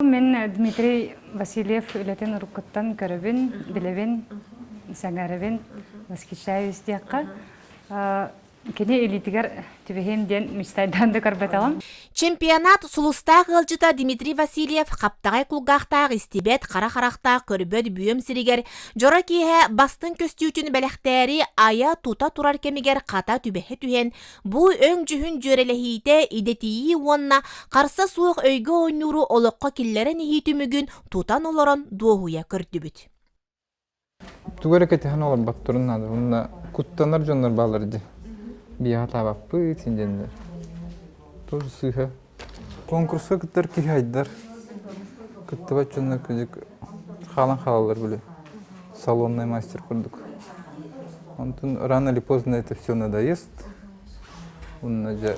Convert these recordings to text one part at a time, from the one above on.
Мин Дмитрий Васильев үлэтин уруккуттан көрөбүн, билэбин, сэҥээрэбин, восхищаюсь диэххэ. Кини илиитигэр түбэһиэм диэн мечтайдаан да көрбөтөҕүм. Чемпионат сулустаах ыалдьыта Дмитрий Васильев хаптаҕай кулгаахтаах истибэт, хара харахтаах көрбөт бүөм сиригэр дьоро киэһэ бастыҥ көстүүтүн бэлэхтээри айа-тута турар кэмигэр хата түбэһэ түһэн Бу өҥ-дьүһүн дьүөрэлэһиитэ идэтийии уонна харса суох өйгө оонньууру олоххо киллэрэн иһии түмүгүн тутан олорон дуоһуйа көрдүбүт. Тугу эрэ кэтэһэн олорботторун наада. Уонна куттанар дьоннор бааллар дии. Биһиэхэ таабаппыт син диэннэр. Тоже сыыһа. Конкурска кыттар киһи айдар. Кыттыбат дьоннор кыдьык хаалан хаалаллар били. Салонный мастер курдук. Онтон рано или поздно это все надоест. Уонна дьэ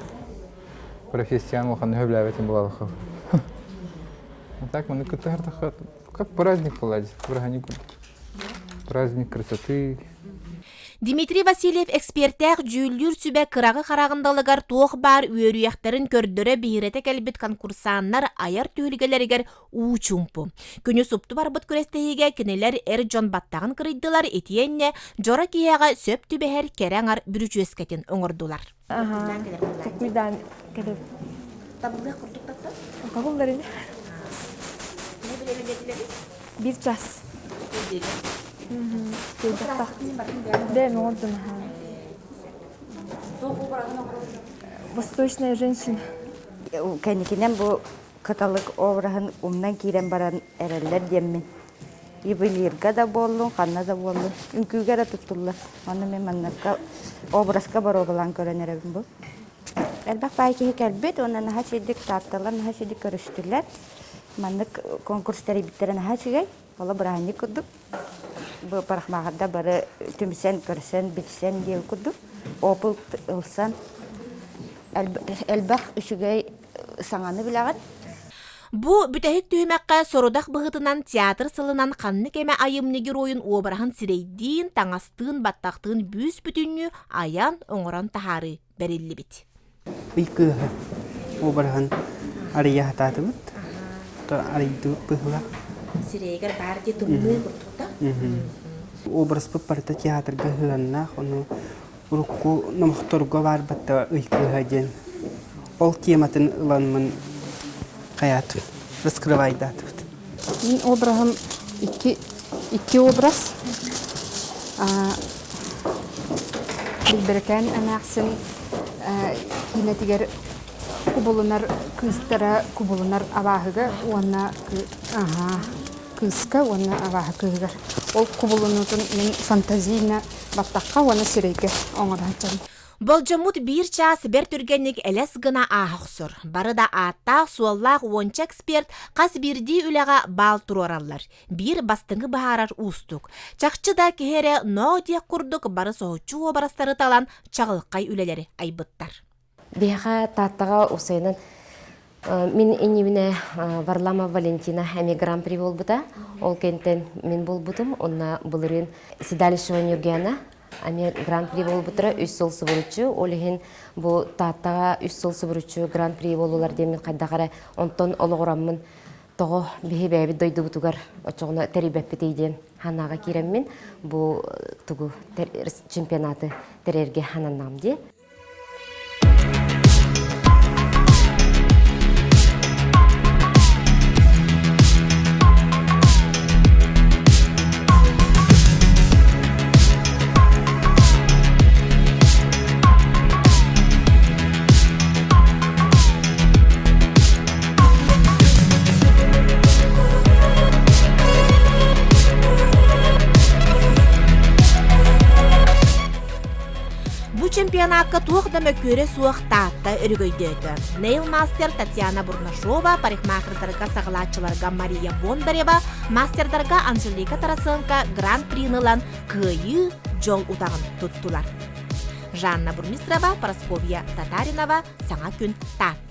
профессияны улахан өһөблээбэтин булалаха. А так маны кыттыһар как праздник была бырааһынньык курдук. Праздник красоты. Дмитрий Васильев экспертээх дьүүллүүр сүбэ кыраҕы хараҕын далыгар туох баар үөрүйэхтэрин көрдөрө биһирэтэ кэлбит конкурсаннар айар түһүлгэлэригэр уу чуумпу. Күнү супту барбыт күрэстэһиигэ кинилэр эр дьон баттаҕын кырыйдылар итиэннэ дьоро киһиэхэ сөп түбэһэр кэрэ аҥар бүрүчүөскэтин оҥордулар. Токуйдаан кэлэр. Табыллыах курдук таптал? Табыллар ини. Биир час. Бэйэм оҥордум. Восточная женщина. Кэнникинэн бу Кыталык обраһын умнан киирэн баран эрэллэр диэммин. Ювелирга да буоллун, ханна да буоллун, үҥкүүгэ эрэ туттуллар. Онно мин манныкка образка боруобалаан көрөн эрэбин бу. Элбэх баай киһи кэлбит уонна наһаа үчүгэйдик таатталар наһаа үчүгэйдик көрүстүлэр. Маннык конкурс тэрийбиттэрэ наһаа үчүгэй. Оло бырааһынньык курдук. Бу парикмахерда бары түмсэн, көрсөн, билсэн диэн курдук. Опыт ылсан элбэх үчүгэй саҥаны билэҕин. Бу бүтэһик түһүмэххэ сорудах быһыытынан театр сылынан ханнык эмэ айымньы геройун уобараһын сирэйдиин, таҥастыын, баттахтыын бүүс-бүтүннүү айан, оҥорон таһаарыы бэриллибит. Ый кыыһа уобараһын арыйа сатаатыбыт. Арыйдыбыт быһыылаах. Сирэйигэр баар дии тымныы курдук да? Образпыт барыта театрга сыһыаннаах, ону урукку номохторго баар батта ый кыыһа диэн ол тематын ыламмын хайаат раскрывайдаатыбыт. Мин обраһым икки икки образ. Билбэрикээн эмээхсин киинэтигэр кубулунар кыыстара кубулунар абааһыга уонна кыыска уонна абааһы кыыһыгар. Ол кубулунуутун мин фантазийно баттахха уонна сирэйгэ оҥоро сылдьабын. Болдьоммут биир чаас бэрт түргэнник элэс гына ааһа охсор. Бары да ааттаах-суоллаах уонча эксперт хас биирдии үлэҕэ баал туруораллар. Биир бастыҥы быһаарар уустук. Чахчы да киһи эрэ ноо диэх курдук бары соһуччу уобарастары талан чаҕылхай үлэлэри айбыттар. Биһиэхэ Тааттаҕа уопсайынан мин иннибинэ Варламов Валентина эмиэ гран-при буолбута. Ол кэнтэн мин буолбутум. Онно былырыын Седалищева Нюргена эмиэ гран-при буолбуттара үс сыл субуруччу. Ол иһин бу Тааттаҕа үс сыл субуруччу гран-при буоллулар диэн мин хайдах эрэ онтон олоҕураммын тоҕо биһи бэйэбит дойдубутугар оччоҕуна тэрийбэппитий диэн санааҕа киирэммин бу тугу чемпионаты тэрийэргэ сананнаҕым дии. Бу чемпионакка туох да мөккүөрэ суох Таатта өрөгөйдөөтө. Нейл-мастер Татьяна Бурнашова, парикмахердарга саҕалааччыларга Мария Бондарева, мастердарга Анжелика Тарасенко гран-прини ылан кыайыы дьол утаҕын туттулар. Жанна Бурмистрова, Прасковья Татаринова, Саҥа күн Таатта.